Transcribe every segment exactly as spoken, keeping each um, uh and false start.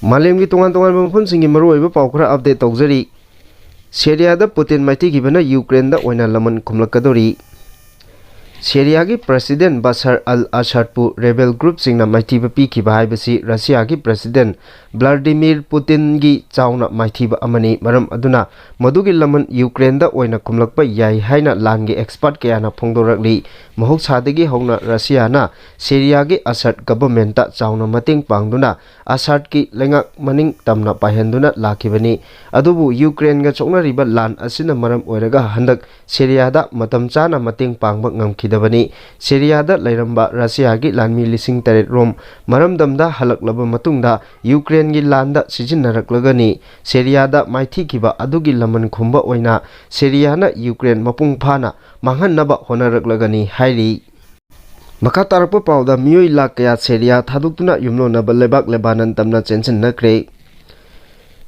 ꯃꯥꯂꯦꯝꯒꯤ ꯇꯣꯉꯥꯟ ꯇꯣꯉꯥꯟꯕ ꯃꯐꯝꯁꯤꯡꯒꯤ ꯃꯔꯨꯑꯣꯏꯕ ꯄꯥꯎ ꯈꯔ update ꯇꯧꯖꯔꯤ꯫ ꯁꯦꯔꯤꯌꯥꯗ ꯄꯨꯇꯤꯟ ꯃꯥꯏꯊꯤꯈꯤꯕꯅ ꯌꯨꯀ꯭ꯔꯦꯟꯗ ꯑꯣꯏꯅ ꯂꯃꯟ ꯈꯨꯝꯂꯛꯀꯗꯧꯔꯤ꯫ ꯁꯦꯔꯤꯌꯥꯒꯤ President ꯕꯁꯔ ꯑꯜ ꯑꯁꯥꯗꯄꯨ rebel groupꯁꯤꯡꯅ ꯃꯥꯏꯊꯤꯕ ꯄꯤꯈꯤꯕ ꯍꯥꯏꯕꯁꯤ ꯔꯁꯤꯌꯥꯒꯤ President ꯕ꯭ꯂꯥꯗꯤꯃꯤꯔ ꯄꯨꯇꯤꯟꯒꯤ ꯆꯥꯎꯅ ꯃꯥꯏꯊꯤꯕ ꯑꯃꯅꯤ꯫ ꯃꯔꯝ ꯑꯗꯨꯅ ꯃꯗꯨꯒꯤ ꯂꯃꯟ ꯌꯨꯀ꯭ꯔꯦꯟꯗ ꯑꯣꯏꯅ ꯈꯨꯝꯂꯛꯄ ꯌꯥꯏ ꯍꯥꯏꯅ ꯂꯥꯟꯒꯤ expert ꯀꯌꯥꯅ ꯐꯣꯡꯗꯣꯔꯛꯂꯤ꯫ ꯃꯍꯧꯁꯥꯗꯒꯤ ꯍꯧꯅ ꯔꯁꯤꯌꯥꯅ ꯁꯦꯔꯤꯌꯥꯒꯤ ꯑꯁꯥꯗ governmentꯇ ꯆꯥꯎꯅ ꯃꯇꯦꯡ ꯄꯥꯡꯗꯨꯅ ꯑꯁꯥꯗꯀꯤ ꯂꯩꯉꯥꯛ ꯃꯅꯤꯡ ꯇꯝꯅ ꯄꯥꯏꯍꯟꯗꯨꯅ ꯂꯥꯛꯈꯤꯕꯅꯤ꯫ ꯑꯗꯨꯕꯨ ꯌꯨꯀ꯭ꯔꯦꯟꯒ ꯁꯣꯛꯅꯔꯤꯕ ꯂꯥꯟ ꯑꯁꯤꯅ ꯃꯔꯝ ꯑꯣꯏꯔꯒ ꯍꯟꯗꯛ ꯁꯦꯔꯤꯌꯥꯗ ꯃꯇꯝ ꯆꯥꯅ ꯃꯇꯦꯡ ꯄꯥꯡꯕ ꯉꯝꯈꯤꯗꯕꯅꯤ꯫ ꯁꯦꯔꯤꯌꯥꯗ ꯂꯩꯔꯝꯕ ꯔꯁꯤꯌꯥꯒꯤ ꯂꯥꯟꯃꯤ ꯂꯤꯁꯤꯡ ꯇꯔꯦꯠ ꯔꯣꯝ ꯃꯔꯝꯗꯝꯗ ꯍꯜꯂꯛꯂꯕ ꯃꯇꯨꯡꯗ ꯌꯨꯀ꯭ꯔꯦꯟꯒꯤ ꯂꯥꯟꯗ ꯁꯤꯖꯤꯟꯅꯔꯛꯂꯒꯅꯤ꯫ ꯁꯦꯔꯤꯌꯥꯗ ꯃꯥꯏꯊꯤꯈꯤꯕ ꯑꯗꯨꯒꯤ ꯂꯃꯟ ꯈꯨꯝꯕ ꯑꯣꯏꯅ ꯁꯦꯔꯤꯌꯥꯅ ꯌꯨꯀ꯭ꯔꯦꯟ ꯃꯄꯨꯡ ꯐꯥꯅ ꯃꯥꯡꯍꯟꯅꯕ ꯍꯣꯠꯅꯔꯛꯂꯒꯅꯤ ꯍꯥꯏꯔꯤ꯫ ꯃꯈꯥ ꯇꯥꯔꯛꯄ ꯄꯥꯎꯗ ꯃꯤꯑꯣꯏ ꯂꯥꯈ ꯀꯌꯥ ꯁꯦꯔꯤꯌꯥ ꯊꯥꯗꯣꯛꯇꯨꯅ ꯌꯨꯝꯂꯣꯟꯅꯕ ꯂꯩꯕꯥꯛ ꯂꯦꯕꯥꯅꯟ ꯇꯝꯅ ꯆꯦꯟꯁꯤꯟꯅꯈ꯭ꯔꯦ꯫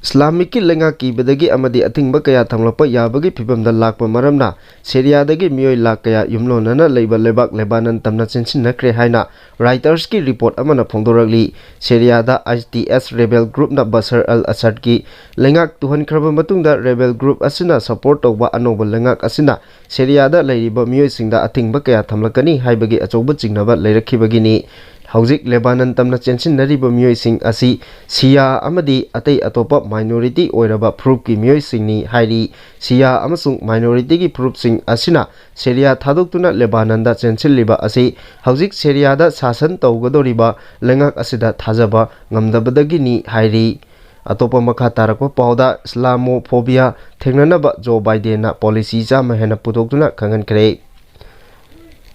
ꯏꯁꯂꯥꯃꯤꯛꯀꯤ ꯂꯩꯉꯥꯛ ꯀꯤꯕꯗꯒꯤ ꯑꯃꯗꯤ ꯑꯊꯤꯡꯕ ꯀꯌꯥ ꯊꯝꯂꯛꯄ ꯌꯥꯕꯒꯤ ꯐꯤꯕꯝꯗ ꯂꯥꯛꯄ ꯃꯔꯝꯅ ꯁꯦꯔꯤꯌꯥꯗꯒꯤ ꯃꯤꯑꯣꯏ ꯂꯥꯈ ꯀꯌꯥ ꯌꯨꯝꯂꯣꯟꯅꯅ ꯂꯩꯕ ꯂꯩꯕꯥꯛ ꯂꯦꯕꯥꯅꯟ ꯇꯝꯅ ꯆꯦꯟꯁꯤꯟꯅꯈ꯭ꯔꯦ ꯍꯥꯏꯅ Reutersꯀꯤ report ꯑꯃꯅ ꯐꯣꯡꯗꯣꯔꯛꯂꯤ꯫ ꯁꯦꯔꯤꯌꯥꯗ ISIS rebel groupꯅ ꯕꯁꯔ ꯑꯜ ꯑꯁꯥꯗꯀꯤ ꯂꯩꯉꯥꯛ ꯇꯨꯍꯟꯈ꯭ꯔꯕ ꯃꯇꯨꯡꯗ rebel group ꯑꯁꯤꯅ support ꯇꯧꯕ ꯑꯅꯧꯕ ꯂꯩꯉꯥꯛ ꯑꯁꯤꯅ ꯁꯦꯔꯤꯌꯥꯗ ꯂꯩꯔꯤꯕ ꯃꯤꯑꯣꯏꯁꯤꯡꯗ ꯑꯊꯤꯡꯕ ꯀꯌꯥ ꯊꯝꯂꯛꯀꯅꯤ ꯍꯥꯏꯕꯒꯤ ꯑꯆꯧꯕ ꯆꯤꯡꯅꯕ ꯂꯩꯔꯛꯈꯤꯕꯒꯤꯅꯤ꯫ ꯍꯧꯖꯤꯛ ꯂꯦꯕꯥꯅꯟ ꯇꯝꯅ ꯆꯦꯟꯁꯤꯟꯅꯔꯤꯕ ꯃꯤꯑꯣꯏꯁꯤꯡ ꯑꯁꯤ ꯁꯤꯌꯥ ꯑꯃꯗꯤ ꯑꯇꯩ ꯑꯇꯣꯞꯄ minority ꯑꯣꯏꯔꯕ ꯐꯨꯔꯨꯞꯀꯤ ꯃꯤꯑꯣꯏꯁꯤꯡꯅꯤ ꯍꯥꯏꯔꯤ꯫ ꯁꯤꯌꯥ ꯑꯃꯁꯨꯡ minorityꯒꯤ ꯐꯨꯔꯨꯞꯁꯤꯡ ꯑꯁꯤꯅ ꯁꯦꯔꯤꯌꯥ ꯊꯥꯗꯣꯛꯇꯨꯅ ꯂꯦꯕꯥꯅꯟꯗ ꯆꯦꯟꯁꯤꯜꯂꯤꯕ ꯑꯁꯤ ꯍꯧꯖꯤꯛ ꯁꯦꯔꯤꯌꯥꯗ ꯁꯥꯁꯟ ꯇꯧꯒꯗꯧꯔꯤꯕ ꯂꯩꯉꯥꯛ ꯑꯁꯤꯗ ꯊꯥꯖꯕ ꯉꯝꯗꯕꯗꯒꯤꯅꯤ ꯍꯥꯏꯔꯤ꯫ ꯑꯇꯣꯞꯄ ꯃꯈꯥ ꯇꯥꯔꯛꯄ ꯄꯥꯎꯗ, Islamophobia ꯊꯦꯡꯅꯅꯕ ꯖꯣ ꯕꯥꯏꯗꯦꯟꯅ policy ꯆꯥꯝꯃ ꯍꯦꯟꯅ ꯄꯨꯊꯣꯛꯇꯨꯅ ꯈꯪꯍꯟꯈ꯭ꯔꯦ꯫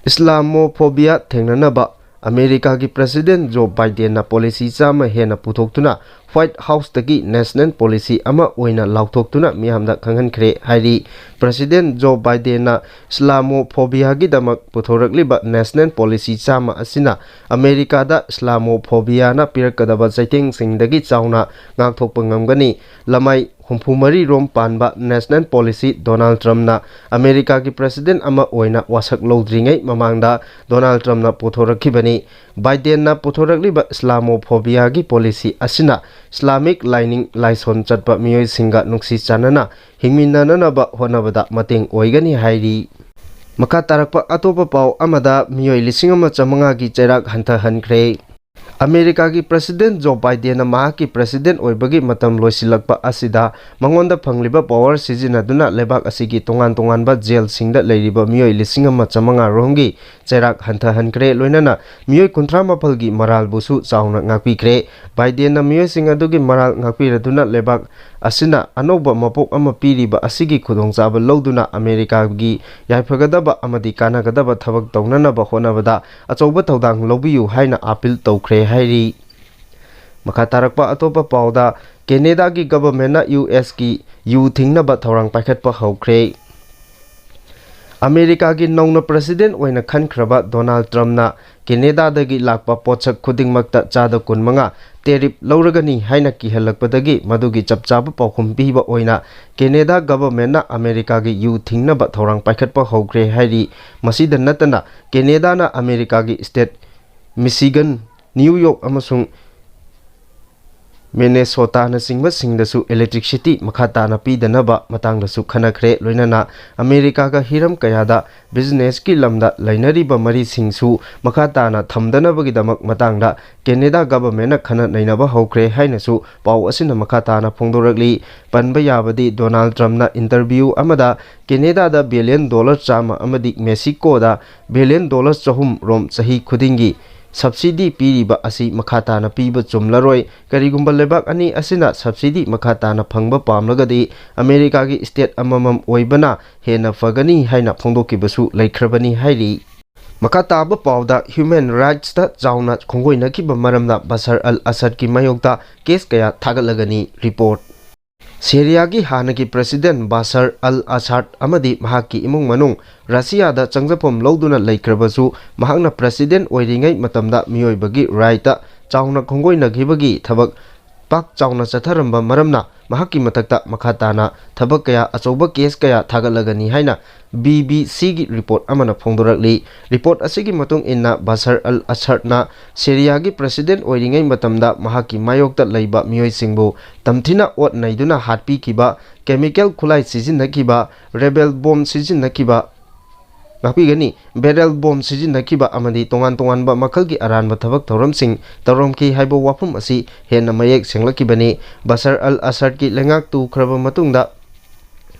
Islamophobia ꯊꯦꯡꯅꯅꯕ ꯑꯃꯦꯔꯤꯀꯥꯒꯤ President ꯖꯣ ꯕꯥꯏꯗꯦꯟꯅ policy ꯆꯥꯝꯃ ꯍꯦꯟꯅ ꯄꯨꯊꯣꯛꯇꯨꯅ White Houseꯇꯒꯤ national policy ꯑꯃ ꯑꯣꯏꯅ ꯂꯥꯎꯊꯣꯛꯇꯨꯅ ꯃꯤꯌꯥꯝꯗ ꯈꯪꯍꯟꯈ꯭ꯔꯦ ꯍꯥꯏꯔꯤ꯫ President ꯖꯣ ꯕꯥꯏꯗꯦꯟꯅ Islamophobiaꯒꯤꯗꯃꯛ ꯄꯨꯊꯣꯔꯛꯂꯤꯕ national policy ꯆꯥꯝꯃ ꯑꯁꯤꯅ ꯑꯃꯦꯔꯤꯀꯥꯗ Islamophobiaꯅ ꯄꯤꯔꯛꯀꯗꯕ ꯆꯩꯊꯦꯡꯁꯤꯡꯗꯒꯤ ꯆꯥꯎꯅ ꯉꯥꯛꯊꯣꯛꯄ ꯉꯝꯒꯅꯤ꯫ ꯂꯃꯥꯏ ꯍꯨꯝꯐꯨ ꯃꯔꯤ ꯔꯣꯝ ꯄꯥꯟꯕ national policy Donald Trumpꯅ ꯑꯃꯦꯔꯤꯀꯥꯒꯤ President ꯑꯃ ꯑꯣꯏꯅ ꯋꯥꯁꯛ ꯂꯧꯗ꯭ꯔꯤꯉꯩ ꯃꯃꯥꯡꯗ Donald Trumpꯅ ꯄꯨꯊꯣꯔꯛꯈꯤꯕꯅꯤ꯫ ꯕꯥꯏꯗꯦꯟꯅ ꯄꯨꯊꯣꯔꯛꯂꯤꯕ Islamophobiaꯒꯤ policy ꯑꯁꯤꯅ ꯏꯁꯂꯥꯃꯤꯛ ꯂꯥꯏꯅꯤꯡ ꯂꯥꯏꯁꯣꯟ ꯆꯠꯄ ꯃꯤꯑꯣꯏꯁꯤꯡꯒ ꯅꯨꯡꯁꯤ ꯆꯥꯟꯅꯅ ꯍꯤꯡꯃꯤꯟꯅꯅꯕ ꯍꯣꯠꯅꯕꯗ ꯃꯇꯦꯡ ꯑꯣꯏꯒꯅꯤ ꯍꯥꯏꯔꯤ꯫ ꯃꯈꯥ ꯇꯥꯔꯛꯄ ꯑꯇꯣꯞꯄ ꯄꯥꯎ ꯑꯃꯗ, ꯃꯤꯑꯣꯏ ꯂꯤꯁꯤꯡ ꯑꯃ ꯆꯥꯃꯉꯥꯒꯤ ꯆꯩꯔꯥꯛ ꯍꯟꯊꯍꯟꯈ꯭ꯔꯦ꯫ ꯑꯃꯦꯔꯤꯀꯥꯒꯤ ꯄ꯭ꯔꯦꯁꯤꯗꯦꯟꯠ ꯖꯣ ꯕꯥꯏꯗꯦꯟꯅ ꯃꯍꯥꯛꯀꯤ ꯄ꯭ꯔꯦꯁꯤꯗꯦꯟꯠ ꯑꯣꯏꯕꯒꯤ ꯃꯇꯝ ꯂꯣꯏꯁꯤꯜꯂꯛꯄ ꯑꯁꯤꯗ ꯃꯉꯣꯟꯗ ꯐꯪꯂꯤꯕ ꯄꯥꯋꯔ ꯁꯤꯖꯤꯟꯅꯗꯨꯅ ꯂꯩꯕꯥꯛ ꯑꯁꯤꯒꯤ ꯇꯣꯉꯥꯟ ꯇꯣꯉꯥꯟꯕ ꯖꯦꯜꯁꯤꯡꯗ ꯂꯩꯔꯤꯕ ꯃꯤꯑꯣꯏ ꯂꯤꯁꯤꯡ ꯑꯃ ꯆꯥꯃꯉꯥ ꯔꯣꯝꯒꯤ ꯆꯩꯔꯥꯛ ꯍꯟꯊꯍꯟꯈ꯭ꯔꯦ, ꯂꯣꯏꯅꯅ ꯃꯤꯑꯣꯏ ꯀꯨꯟꯊ꯭ꯔꯥ ꯃꯥꯄꯜꯒꯤ ꯃꯔꯥꯜꯕꯨꯁꯨ ꯆꯥꯎꯅ ꯉꯥꯛꯄꯤꯈ꯭ꯔꯦ꯫ ꯕꯥꯏꯗꯦꯟꯅ ꯃꯤꯑꯣꯏꯁꯤꯡ ꯑꯗꯨꯒꯤ ꯃꯔꯥꯜ ꯉꯥꯛꯄꯤꯔꯗꯨꯅ ꯂꯩꯕꯥꯛ ꯑꯁꯤꯅ ꯑꯅꯧꯕ ꯃꯄꯣꯛ ꯑꯃ ꯄꯤꯔꯤꯕ ꯑꯁꯤꯒꯤ ꯈꯨꯗꯣꯡꯆꯥꯕ ꯂꯧꯗꯨꯅ ꯑꯃꯦꯔꯤꯀꯥꯒꯤ ꯌꯥꯏꯐꯒꯗꯕ ꯑꯃꯗꯤ ꯀꯥꯟꯅꯒꯗꯕ ꯊꯕꯛ ꯇꯧꯅꯅꯕ ꯍꯣꯠꯅꯕꯗ ꯑꯆꯧꯕ ꯊꯧꯗꯥꯡ ꯂꯧꯕꯤꯌꯨ ꯍꯥꯏꯅ ꯑꯥꯄꯤꯜ ꯇꯧꯈ꯭ꯔꯦ ꯍꯥꯏꯔꯤ꯫ ꯃꯈꯥ ꯇꯥꯔꯛꯄ ꯑꯇꯣꯞꯄ ꯄꯥꯎꯗ, ꯀꯦꯅꯦꯗꯥꯒꯤ ꯒꯚꯔꯟꯃꯦꯟꯠꯅ ꯌꯨ ꯑꯦꯁꯀꯤ ꯌꯨ ꯊꯤꯡꯅꯕ ꯊꯧꯔꯥꯡ ꯄꯥꯏꯈꯠꯄ ꯍꯧꯈ꯭ꯔꯦ꯫ ꯑꯃꯦꯔꯤꯀꯥꯒꯤ ꯅꯧꯅ ꯄ꯭ꯔꯦꯁꯤꯗꯦꯟꯠ ꯑꯣꯏꯅ ꯈꯟꯈ꯭ꯔꯕ ꯗꯣꯅꯥꯜꯗ ꯇ꯭ꯔꯝꯞꯅ ꯀꯦꯅꯦꯗꯥꯗꯒꯤ ꯂꯥꯛꯄ ꯄꯣꯠꯁꯛ ꯈꯨꯗꯤꯡꯃꯛꯇ ꯆꯥꯗ ꯀꯨꯟꯃꯉꯥ ꯇꯦꯔꯤꯞ ꯂꯧꯔꯒꯅꯤ ꯍꯥꯏꯅ ꯀꯤꯍꯜꯂꯛꯄꯗꯒꯤ ꯃꯗꯨꯒꯤ ꯆꯞ ꯆꯥꯕ ꯄꯥꯎꯈꯨꯝ ꯄꯤꯕ ꯑꯣꯏꯅ ꯀꯦꯅꯦꯗꯥ ꯒꯚꯔꯟꯃꯦꯟꯠꯅ ꯑꯃꯦꯔꯤꯀꯥꯒꯤ ꯌꯨ ꯊꯤꯡꯅꯕ ꯊꯧꯔꯥꯡ ꯄꯥꯏꯈꯠꯄ ꯍꯧꯈ꯭ꯔꯦ ꯍꯥꯏꯔꯤ꯫ ꯃꯁꯤꯗ ꯅꯠꯇꯅ ꯀꯦꯅꯦꯗꯥꯅ ꯑꯃꯦꯔꯤꯀꯥꯒꯤ ꯁ꯭ꯇꯦꯠ ꯃꯤꯁꯤꯒꯟ, ꯅ꯭ꯌꯨ ꯌꯣꯔꯛ ꯑꯃꯁꯨꯡ ꯃꯤꯅꯦꯁꯣꯇꯥꯅꯆꯤꯡꯕꯁꯤꯡꯗꯁꯨ ꯏꯂꯦꯛꯇ꯭ꯔꯤꯛꯁꯤꯇꯤ ꯃꯈꯥ ꯇꯥꯅ ꯄꯤꯗꯅꯕ ꯃꯇꯥꯡꯗꯁꯨ ꯈꯟꯅꯈ꯭ꯔꯦ꯫ ꯂꯣꯏꯅꯅ ꯑꯃꯦꯔꯤꯀꯥꯒ ꯍꯤꯔꯝ ꯀꯌꯥꯗ ꯕꯤꯖꯤꯅꯦꯁꯀꯤ ꯂꯝꯗ ꯂꯩꯅꯔꯤꯕ ꯃꯔꯤꯁꯤꯡꯁꯨ ꯃꯈꯥ ꯇꯥꯅ ꯊꯝꯗꯅꯕꯒꯤꯗꯃꯛ ꯃꯇꯥꯡꯗ ꯀꯦꯅꯦꯗꯥ ꯒꯚꯔꯟꯃꯦꯟꯠꯅ ꯈꯟꯅ ꯅꯩꯅꯕ ꯍꯧꯈ꯭ꯔꯦ ꯍꯥꯏꯅꯁꯨ ꯄꯥꯎ ꯑꯁꯤꯅ ꯃꯈꯥ ꯇꯥꯅ ꯐꯣꯡꯗꯣꯔꯛꯂꯤ꯫ ꯄꯟꯕ ꯌꯥꯕꯗꯤ, ꯗꯣꯅꯥꯜꯗ ꯇ꯭ꯔꯝꯞꯅ ꯏꯟꯇꯔꯚ꯭ꯌꯨ ꯑꯃꯗ ꯀꯦꯅꯦꯗꯥꯗ ꯕꯤꯂꯤꯌꯟ ꯗꯣꯂꯔ ꯆꯥꯝꯃ ꯑꯃꯗꯤ ꯃꯦꯛꯁꯤꯀꯣꯗ ꯕꯤꯂꯤꯌꯟ ꯗꯣꯂꯔ ꯆꯍꯨꯝ ꯔꯣꯝ ꯆꯍꯤ ꯈꯨꯗꯤꯡꯒꯤ ꯁꯕꯁꯤꯗꯤ ꯄꯤꯔꯤꯕ ꯑꯁꯤ ꯃꯈꯥ ꯇꯥꯅ ꯄꯤꯕ ꯆꯨꯝꯂꯔꯣꯏ꯫ ꯀꯔꯤꯒꯨꯝꯕ ꯂꯩꯕꯥꯛ ꯑꯅꯤ ꯑꯁꯤꯅ ꯁꯕꯁꯤꯗꯤ ꯃꯈꯥ ꯇꯥꯅ ꯐꯪꯕ ꯄꯥꯝꯂꯒꯗꯤ ꯑꯃꯦꯔꯤꯀꯥꯒꯤ ꯁ꯭ꯇꯦꯠ ꯑꯃꯃꯝ ꯑꯣꯏꯕꯅ ꯍꯦꯟꯅ ꯐꯒꯅꯤ ꯍꯥꯏꯅ ꯐꯣꯡꯗꯣꯛꯈꯤꯕꯁꯨ ꯂꯩꯈ꯭ꯔꯕꯅꯤ ꯍꯥꯏꯔꯤ꯫ ꯃꯈꯥ ꯇꯥꯕ ꯄꯥꯎꯗ, ꯍ꯭ꯌꯨꯃꯦꯟ ꯔꯥꯏꯠꯁꯇ ꯆꯥꯎꯅ ꯈꯣꯡꯒꯣꯏꯅꯈꯤꯕ ꯃꯔꯝꯅ ꯕꯁꯔ ꯑꯜ ꯑꯁꯗꯀꯤ ꯃꯥꯌꯣꯛꯇ ꯀꯦꯁ ꯀꯌꯥ ꯊꯥꯒꯠꯂꯒꯅꯤ꯫ ꯔꯤꯄꯣꯔꯠ꯫ ꯁꯤꯔꯤꯌꯥꯒꯤ ꯍꯥꯟꯅꯒꯤ ꯄ꯭ꯔꯦꯁꯤꯗꯦꯟꯠ ꯕꯥꯁꯔ ꯑꯜ ꯑꯁꯥꯗ ꯑꯃꯗꯤ ꯃꯍꯥꯛꯀꯤ ꯏꯃꯨꯡ ꯃꯅꯨꯡ ꯔꯁꯤꯌꯥꯗ ꯆꯪꯖꯐꯝ ꯂꯧꯗꯨꯅ ꯂꯩꯈ꯭ꯔꯕꯁꯨ, ꯃꯍꯥꯛꯅ ꯄ꯭ꯔꯦꯁꯤꯗꯦꯟꯠ ꯑꯣꯏꯔꯤꯉꯩ ꯃꯇꯝꯗ ꯃꯤꯑꯣꯏꯕꯒꯤ ꯔꯥꯏꯠꯇ ꯆꯥꯎꯅ ꯈꯣꯡꯒꯣꯏꯅꯈꯤꯕꯒꯤ ꯊꯕꯛ ꯄꯥꯛ ꯆꯥꯎꯅ ꯆꯠꯊꯔꯝꯕ ꯃꯔꯝꯅ ꯃꯍꯥꯛꯀꯤ ꯃꯊꯛꯇ ꯃꯈꯥ ꯇꯥꯅ ꯊꯕꯛ ꯀꯌꯥ, ꯑꯆꯧꯕ ꯀꯦꯁ ꯀꯌꯥ ꯊꯥꯒꯠꯂꯒꯅꯤ ꯍꯥꯏꯅ ꯕꯤ ꯕꯤ ꯁꯤꯒꯤ ꯔꯤꯄꯣꯔꯠ ꯑꯃꯅ ꯐꯣꯡꯗꯣꯔꯛꯂꯤ꯫ ꯔꯤꯄꯣꯔꯠ ꯑꯁꯤꯒꯤ ꯃꯇꯨꯡ ꯏꯟꯅ, ꯕꯁꯔ ꯑꯜ ꯑꯁꯔꯅ ꯁꯤꯔꯤꯌꯥꯒꯤ ꯄ꯭ꯔꯦꯁꯤꯗꯦꯟ ꯑꯣꯏꯔꯤꯉꯩ ꯃꯇꯝꯗ ꯃꯍꯥꯛꯀꯤ ꯃꯥꯌꯣꯛꯇ ꯂꯩꯕ ꯃꯤꯑꯣꯏꯁꯤꯡꯕꯨ ꯇꯝꯊꯤꯅ ꯑꯣꯠ ꯅꯩꯗꯨꯅ ꯍꯥꯠꯄꯤꯈꯤꯕ, ꯀꯦꯃꯤꯀꯦꯜ ꯈꯨꯠꯂꯥꯏ ꯁꯤꯖꯤꯟꯅꯈꯤꯕ, ꯔꯦꯕꯦꯜ ꯕꯣꯝ ꯁꯤꯖꯤꯟꯅꯈꯤꯕ, ꯉꯥꯛꯄꯤꯒꯅꯤ, ꯕꯦꯔꯦꯜ ꯕꯣꯝ ꯁꯤꯖꯤꯟꯅꯈꯤꯕ ꯑꯃꯗꯤ ꯇꯣꯉꯥꯟ ꯇꯣꯉꯥꯟꯕ ꯃꯈꯜꯒꯤ ꯑꯔꯥꯟꯕ ꯊꯕꯛ ꯊꯧꯔꯝꯁꯤꯡ ꯇꯧꯔꯝꯈꯤ ꯍꯥꯏꯕ ꯋꯥꯐꯝ ꯑꯁꯤ ꯍꯦꯟꯅ ꯃꯌꯦꯛ ꯁꯦꯡꯂꯛꯈꯤꯕꯅꯤ꯫ ꯕꯁꯔ ꯑꯜ ꯑꯁꯗꯀꯤ ꯂꯩꯉꯥꯛ ꯇꯨꯈ꯭ꯔꯕ ꯃꯇꯨꯡꯗ,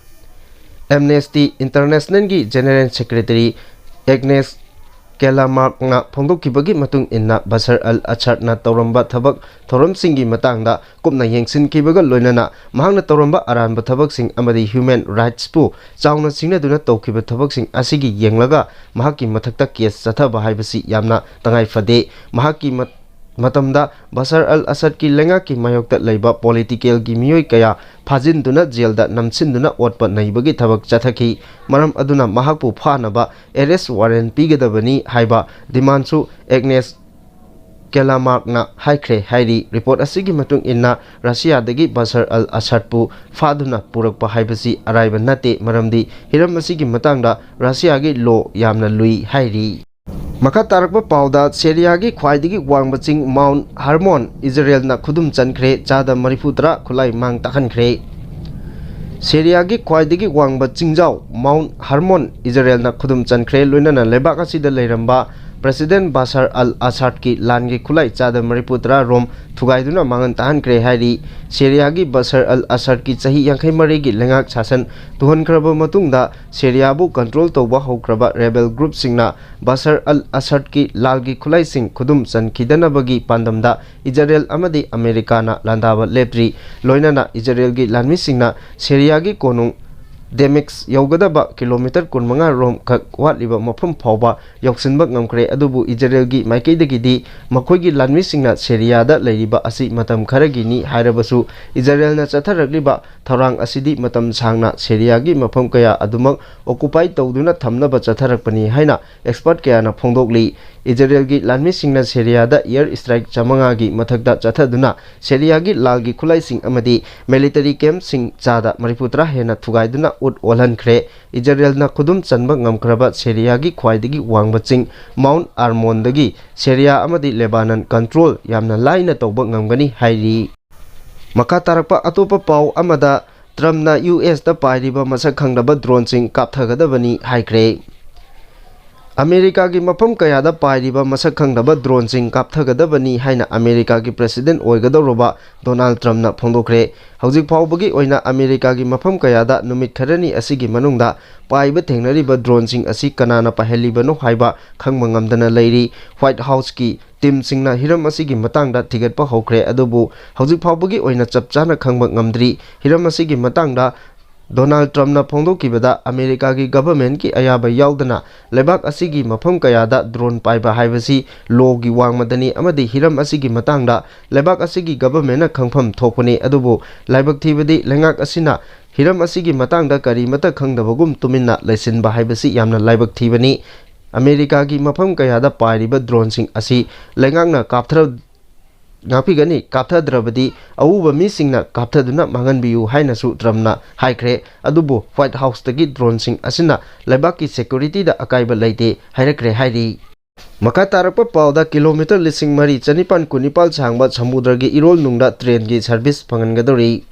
ꯑꯦꯝꯅꯦꯁꯇꯤ ꯏꯟꯇꯔꯅꯦꯁꯅꯦꯜꯒꯤ ꯖꯦꯅꯔꯦꯜ ꯁꯦꯀ꯭ꯔꯦꯇꯔꯤ ꯑꯦꯒꯅꯦꯁ ꯀꯦꯂꯥꯃꯥꯔꯛꯅ ꯐꯣꯡꯗꯣꯛꯈꯤꯕꯒꯤ ꯃꯇꯨꯡ ꯏꯟꯅ, ꯕꯁꯔ ꯑꯜ ꯑꯁꯗꯅ ꯇꯧꯔꯝꯕ ꯊꯕꯛ ꯊꯧꯔꯝꯁꯤꯡꯒꯤ ꯃꯇꯥꯡꯗ ꯀꯨꯞꯅ ꯌꯦꯡꯁꯤꯟꯈꯤꯕꯒ ꯂꯣꯏꯅꯅ ꯃꯍꯥꯛꯅ ꯇꯧꯔꯝꯕ ꯑꯔꯥꯟꯕ ꯊꯕꯛꯁꯤꯡ ꯑꯃꯗꯤ ꯍ꯭ꯌꯨꯃꯦꯟ ꯔꯥꯏꯠꯁꯄꯨ ꯆꯥꯎꯅ ꯁꯤꯡꯅꯗꯨꯅ ꯇꯧꯈꯤꯕ ꯊꯕꯛꯁꯤꯡ ꯑꯁꯤꯒꯤ ꯌꯦꯡꯂꯒ ꯃꯍꯥꯛꯀꯤ ꯃꯊꯛꯇ ꯀꯦꯁ ꯆꯠꯊꯕ ꯍꯥꯏꯕꯁꯤ ꯌꯥꯝꯅ ꯇꯉꯥꯏ ꯐꯗꯦ꯫ ꯃꯍꯥꯛꯀꯤ ꯃꯠ-, ꯃꯇꯝꯗ ꯕꯁꯔ ꯑꯜ ꯑꯁꯗꯀꯤ ꯂꯩꯉꯥꯛꯀꯤ ꯃꯥꯌꯣꯛꯇ ꯂꯩꯕ ꯄꯣꯂꯤꯇꯤꯀꯦꯜꯒꯤ ꯃꯤꯑꯣꯏ ꯀꯌꯥ ꯐꯥꯖꯤꯟꯗꯨꯅ ꯖꯦꯜꯗ ꯅꯝꯁꯤꯟꯗꯨꯅ ꯑꯣꯠꯄ ꯅꯩꯕꯒꯤ ꯊꯕꯛ ꯆꯠꯊꯈꯤ꯫ ꯃꯔꯝ ꯑꯗꯨꯅ ꯃꯍꯥꯛꯄꯨ ꯐꯥꯅꯕ ꯑꯦꯔꯦꯁ ꯋꯥꯔꯦꯟ ꯄꯤꯒꯗꯕꯅꯤ ꯍꯥꯏꯕ ꯗꯤꯃꯥꯟꯁꯨ ꯑꯦꯒꯅꯦꯁ ꯀꯦꯂꯥꯃꯥꯔꯛꯅ ꯍꯥꯏꯈ꯭ꯔꯦ ꯍꯥꯏꯔꯤ꯫ ꯔꯤꯄꯣꯔꯠ ꯑꯁꯤꯒꯤ ꯃꯇꯨꯡ ꯏꯟꯅ, ꯔꯁꯤꯌꯥꯗꯒꯤ ꯕꯁꯔ ꯑꯜ ꯑꯁꯗꯄꯨ ꯐꯥꯗꯨꯅ ꯄꯨꯔꯛꯄ ꯍꯥꯏꯕꯁꯤ ꯑꯔꯥꯏꯕ ꯅꯠꯇꯦ, ꯃꯔꯝꯗꯤ ꯍꯤꯔꯝ ꯑꯁꯤꯒꯤ ꯃꯇꯥꯡꯗ ꯔꯁꯤꯌꯥꯒꯤ ꯂꯣ ꯌꯥꯝꯅ ꯂꯨꯏ ꯍꯥꯏꯔꯤ꯫ ꯃꯈꯥ ꯇꯥꯔꯛꯄ ꯄꯥꯎꯗ, ꯁꯤꯔꯤꯌꯥꯒꯤ ꯈ꯭ꯋꯥꯏꯗꯒꯤ ꯋꯥꯡꯕ ꯆꯤꯡ ꯃꯥꯎꯟꯠ ꯍꯔꯃꯣꯟ ꯏꯖꯔꯦꯜꯅ ꯈꯨꯗꯨꯝ ꯆꯟꯈ꯭ꯔꯦ, ꯆꯥꯗ ꯃꯔꯤꯐꯨ ꯇꯔꯥ ꯈꯨꯠꯂꯥꯏ ꯃꯥꯡ ꯇꯥꯛꯍꯟꯈ꯭ꯔꯦ꯫ ꯁꯤꯔꯤꯌꯥꯒꯤ ꯈ꯭ꯋꯥꯏꯗꯒꯤ ꯋꯥꯡꯕ ꯆꯤꯡꯖꯥꯎ ꯃꯥꯎꯟꯠ ꯍꯔꯃꯣꯟ ꯏꯖꯔꯦꯜꯅ ꯈꯨꯗꯨꯝ ꯆꯟꯈ꯭ꯔꯦ, ꯂꯣꯏꯅꯅ ꯂꯩꯕꯥꯛ ꯑꯁꯤꯗ ꯂꯩꯔꯝꯕ ꯄ꯭ꯔꯦꯁꯤꯗꯦꯟ ꯕꯁꯔ ꯑꯜ ꯑꯁꯥꯗꯀꯤ ꯂꯥꯟꯒꯤ ꯈꯨꯠꯂꯥꯏ ꯆꯥꯗ ꯃꯔꯤꯐꯨ ꯇꯔꯥ ꯔꯣꯝ ꯊꯨꯒꯥꯏꯗꯨꯅ ꯃꯥꯡꯍꯟ ꯇꯥꯛꯍꯟꯈ꯭ꯔꯦ ꯍꯥꯏꯔꯤ꯫ ꯁꯤꯔꯤꯌꯥꯒꯤ ꯕꯁꯔ ꯑꯜ ꯑꯁꯥꯗꯀꯤ ꯆꯍꯤ ꯌꯥꯡꯈꯩ ꯃꯔꯤꯒꯤ ꯂꯩꯉꯥꯛ ꯁꯥꯁꯟ ꯇꯨꯍꯟꯈ꯭ꯔꯕ ꯃꯇꯨꯡꯗ, ꯁꯤꯔꯤꯌꯥꯕꯨ ꯀꯟꯇ꯭ꯔꯣꯜ ꯇꯧꯕ ꯍꯧꯈ꯭ꯔꯕ ꯔꯦꯕꯦꯜ ꯒ꯭ꯔꯨꯞꯁꯤꯡꯅ ꯕꯁꯔ ꯑꯜ ꯑꯁꯥꯗꯀꯤ ꯂꯥꯜꯒꯤ ꯈꯨꯠꯂꯥꯏꯁꯤꯡ ꯈꯨꯗꯨꯝ ꯆꯟꯈꯤꯗꯅꯕꯒꯤ ꯄꯥꯟꯗꯝꯗ ꯏꯖꯔꯦꯜ ꯑꯃꯗꯤ ꯑꯃꯦꯔꯤꯀꯥꯅ ꯂꯥꯟꯗꯥꯕ ꯂꯦꯞꯇ꯭ꯔꯤ꯫ ꯂꯣꯏꯅꯅ ꯏꯖꯔꯦꯜꯒꯤ ꯂꯥꯟꯃꯤꯁꯤꯡꯅ ꯁꯤꯔꯤꯌꯥꯒꯤ ꯀꯣꯅꯨꯡ ꯗꯦꯃꯦꯁ ꯌꯧꯒꯗꯕ ꯀꯤꯂꯣꯃꯤꯇꯔ ꯀꯨꯟꯃꯉꯥ ꯔꯣꯝ ꯈꯛ ꯋꯥꯠꯂꯤꯕ ꯃꯐꯝ ꯐꯥꯎꯕ ꯌꯧꯁꯤꯟꯕ ꯉꯝꯈ꯭ꯔꯦ꯫ ꯑꯗꯨꯕꯨ ꯏꯖꯔꯦꯜꯒꯤ ꯃꯥꯏꯀꯩꯗꯒꯤꯗꯤ ꯃꯈꯣꯏꯒꯤ ꯂꯥꯟꯃꯤꯁꯤꯡꯅ ꯁꯦꯔꯤꯌꯥꯗ ꯂꯩꯔꯤꯕ ꯑꯁꯤ ꯃꯇꯝ ꯈꯔꯒꯤꯅꯤ ꯍꯥꯏꯔꯕꯁꯨ, ꯏꯖꯔꯦꯜꯅ ꯆꯠꯊꯔꯛꯂꯤꯕ ꯊꯧꯔꯥꯡ ꯑꯁꯤꯗꯤ ꯃꯇꯝ ꯁꯥꯡꯅ ꯁꯦꯔꯤꯌꯥꯒꯤ ꯃꯐꯝ ꯀꯌꯥ ꯑꯗꯨꯃꯛ ꯑꯣꯀꯨꯄꯥꯏ ꯇꯧꯗꯨꯅ ꯊꯝꯅꯕ ꯆꯠꯊꯔꯛꯄꯅꯤ ꯍꯥꯏꯅ ꯑꯦꯛꯁꯄꯔꯠ ꯀꯌꯥꯅ ꯐꯣꯡꯗꯣꯛꯂꯤ꯫ ꯏꯖꯔꯦꯜꯒꯤ ꯂꯥꯟꯃꯤꯁꯤꯡꯅ ꯁꯦꯔꯤꯌꯥꯗ ꯑꯦꯌꯔ ꯁ꯭ꯇ꯭ꯔꯥꯏꯛ ꯆꯥꯃꯉꯥꯒꯤ ꯃꯊꯛꯇ ꯆꯠꯊꯗꯨꯅ ꯁꯦꯔꯤꯌꯥꯒꯤ ꯂꯥꯜꯒꯤ ꯈꯨꯠꯂꯥꯏꯁꯤꯡ ꯑꯃꯗꯤ ꯃꯤꯂꯤꯇꯔꯤ ꯀꯦꯝꯞꯁꯤꯡ ꯆꯥꯗ ꯃꯔꯤꯐꯨꯇꯔꯥ ꯍꯦꯟꯅ ꯊꯨꯒꯥꯏꯗꯨꯅ ꯎꯠ ꯑꯣꯜꯍꯟꯈ꯭ꯔꯦ꯫ ꯏꯖꯔꯦꯜꯅ ꯈꯨꯗꯨꯝ ꯆꯟꯕ ꯉꯝꯈ꯭ꯔꯕ ꯁꯦꯔꯤꯌꯥꯒꯤ ꯈ꯭ꯋꯥꯏꯗꯒꯤ ꯋꯥꯡꯕ ꯆꯤꯡ ꯃꯥꯎꯟꯠ ꯑꯥꯔꯃꯣꯟꯗꯒꯤ ꯁꯦꯔꯤꯌꯥ ꯑꯃꯗꯤ ꯂꯦꯕꯥꯅꯟ ꯀꯟꯇ꯭ꯔꯣꯜ ꯌꯥꯝꯅ ꯂꯥꯏꯅ ꯇꯧꯕ ꯉꯝꯒꯅꯤ ꯍꯥꯏꯔꯤ꯫ ꯃꯈꯥ ꯇꯥꯔꯛꯄ ꯑꯇꯣꯞꯄ ꯄꯥꯎ ꯑꯃꯗ, ꯇ꯭ꯔꯝꯞꯅ ꯌꯨ ꯑꯦꯁꯇ ꯄꯥꯏꯔꯤꯕ ꯃꯁꯛ ꯈꯪꯗꯕ ꯗ꯭ꯔꯣꯟꯁꯤꯡ ꯀꯥꯞꯊꯒꯗꯕꯅꯤ ꯍꯥꯏꯈ꯭ꯔꯦ꯫ ꯑꯃꯦꯔꯤꯀꯥꯒꯤ ꯃꯐꯝ ꯀꯌꯥꯗ ꯄꯥꯏꯔꯤꯕ ꯃꯁꯛ ꯈꯪꯗꯕ ꯗ꯭ꯔꯣꯟꯁꯤꯡ ꯀꯥꯞꯊꯒꯗꯕꯅꯤ ꯍꯥꯏꯅ ꯑꯃꯦꯔꯤꯀꯥꯒꯤ ꯄ꯭ꯔꯦꯁꯤꯗꯦꯟꯠ ꯑꯣꯏꯒꯗꯧꯔꯕ ꯗꯣꯅꯥꯜꯗ ꯇ꯭ꯔꯝꯞꯅ ꯐꯣꯡꯗꯣꯛꯈ꯭ꯔꯦ꯫ ꯍꯧꯖꯤꯛ ꯐꯥꯎꯕꯒꯤ ꯑꯣꯏꯅ ꯑꯃꯦꯔꯤꯀꯥꯒꯤ ꯃꯐꯝ ꯀꯌꯥꯗ ꯅꯨꯃꯤꯠ ꯈꯔꯅꯤ ꯑꯁꯤꯒꯤ ꯃꯅꯨꯡꯗ ꯄꯥꯏꯕ ꯊꯦꯡꯅꯔꯤꯕ ꯗ꯭ꯔꯣꯟꯁꯤꯡ ꯑꯁꯤ ꯀꯅꯥꯅ ꯄꯥꯏꯍꯜꯂꯤꯕꯅꯣ ꯍꯥꯏꯕ ꯈꯪꯕ ꯉꯝꯗꯅ ꯂꯩꯔꯤ꯫ ꯋꯥꯏꯠ ꯍꯥꯎꯁꯀꯤ ꯇꯤꯝꯁꯤꯡꯅ ꯍꯤꯔꯝ ꯑꯁꯤꯒꯤ ꯃꯇꯥꯡꯗ ꯊꯤꯒꯠꯄ ꯍꯧꯈ꯭ꯔꯦ, ꯑꯗꯨꯕꯨ ꯍꯧꯖꯤꯛ ꯐꯥꯎꯕꯒꯤ ꯑꯣꯏꯅ ꯆꯞ ꯆꯥꯅ ꯈꯪꯕ ꯉꯝꯗ꯭ꯔꯤ꯫ ꯍꯤꯔꯝ ꯑꯁꯤꯒꯤ ꯃꯇꯥꯡꯗ ꯗꯣꯅꯥꯜꯗ ꯇ꯭ꯔꯝꯞꯅ ꯐꯣꯡꯗꯣꯛꯈꯤꯕꯗ, ꯑꯃꯦꯔꯤꯀꯥꯒꯤ ꯒꯚꯔꯟꯃꯦꯟꯠꯀꯤ ꯑꯌꯥꯕ ꯌꯥꯎꯗꯅ ꯂꯩꯕꯥꯛ ꯑꯁꯤꯒꯤ ꯃꯐꯝ ꯀꯌꯥꯗ ꯗ꯭ꯔꯣꯟ ꯄꯥꯏꯕ ꯍꯥꯏꯕꯁꯤ ꯂꯣꯒꯤ ꯋꯥꯡꯃꯗꯅꯤ ꯑꯃꯗꯤ ꯍꯤꯔꯝ ꯑꯁꯤꯒꯤ ꯃꯇꯥꯡꯗ ꯂꯩꯕꯥꯛ ꯑꯁꯤꯒꯤ ꯒꯚꯔꯟꯃꯦꯟꯠꯅ ꯈꯪꯐꯝ ꯊꯣꯛꯄꯅꯤ꯫ ꯑꯗꯨꯕꯨ ꯂꯥꯏꯕꯛ ꯊꯤꯕꯗꯤ, ꯂꯩꯉꯥꯛ ꯑꯁꯤꯅ ꯍꯤꯔꯝ ꯑꯁꯤꯒꯤ ꯃꯇꯥꯡꯗ ꯀꯔꯤꯃꯠꯇ ꯈꯪꯗꯕꯒꯨꯝ ꯇꯨꯃꯤꯟꯅ ꯂꯩꯁꯤꯟꯕ ꯍꯥꯏꯕꯁꯤ ꯌꯥꯝꯅ ꯂꯥꯏꯕꯛ ꯊꯤꯕꯅꯤ꯫ ꯑꯃꯦꯔꯤꯀꯥꯒꯤ ꯃꯐꯝ ꯀꯌꯥꯗ ꯄꯥꯏꯔꯤꯕ ꯗ꯭ꯔꯣꯟꯁꯤꯡ ꯑꯁꯤ ꯂꯩꯉꯥꯛꯅ ꯀꯥꯞꯊ-, ꯉꯥꯛꯄꯤꯒꯅꯤ, ꯀꯥꯞꯊꯗ꯭ꯔꯕꯗꯤ ꯑꯎꯕ ꯃꯤꯁꯤꯡꯅ ꯀꯥꯞꯊꯗꯨꯅ ꯃꯥꯡꯍꯟꯕꯤꯌꯨ ꯍꯥꯏꯅꯁꯨ ꯇ꯭ꯔꯝꯞꯅ ꯍꯥꯏꯈ꯭ꯔꯦ꯫ ꯑꯗꯨꯕꯨ ꯋꯥꯏꯠ ꯍꯥꯎꯁꯇꯒꯤ ꯗ꯭ꯔꯣꯟꯁꯤꯡ ꯑꯁꯤꯅ ꯂꯩꯕꯥꯛꯀꯤ ꯁꯦꯀ꯭ꯌꯨꯔꯤꯇꯤꯗ ꯑꯀꯥꯏꯕ ꯂꯩꯇꯦ ꯍꯥꯏꯔꯛꯈ꯭ꯔꯦ ꯍꯥꯏꯔꯤ꯫ ꯃꯈꯥ ꯇꯥꯔꯛꯄ ꯄꯥꯎꯗ, ꯀꯤꯂꯣꯃꯤꯇꯔ ꯂꯤꯁꯤꯡ ꯃꯔꯤ ꯆꯅꯤꯄꯥꯟ ꯀꯨꯟꯅꯤꯄꯥꯜ ꯁꯥꯡꯕ ꯁꯃꯨꯗ꯭ꯔꯒꯤ ꯏꯔꯣꯜ ꯅꯨꯡꯗ ꯇ꯭ꯔꯦꯟꯒꯤ ꯁꯔꯚꯤꯁ ꯐꯪꯍꯟꯒꯗꯧꯔꯤ꯫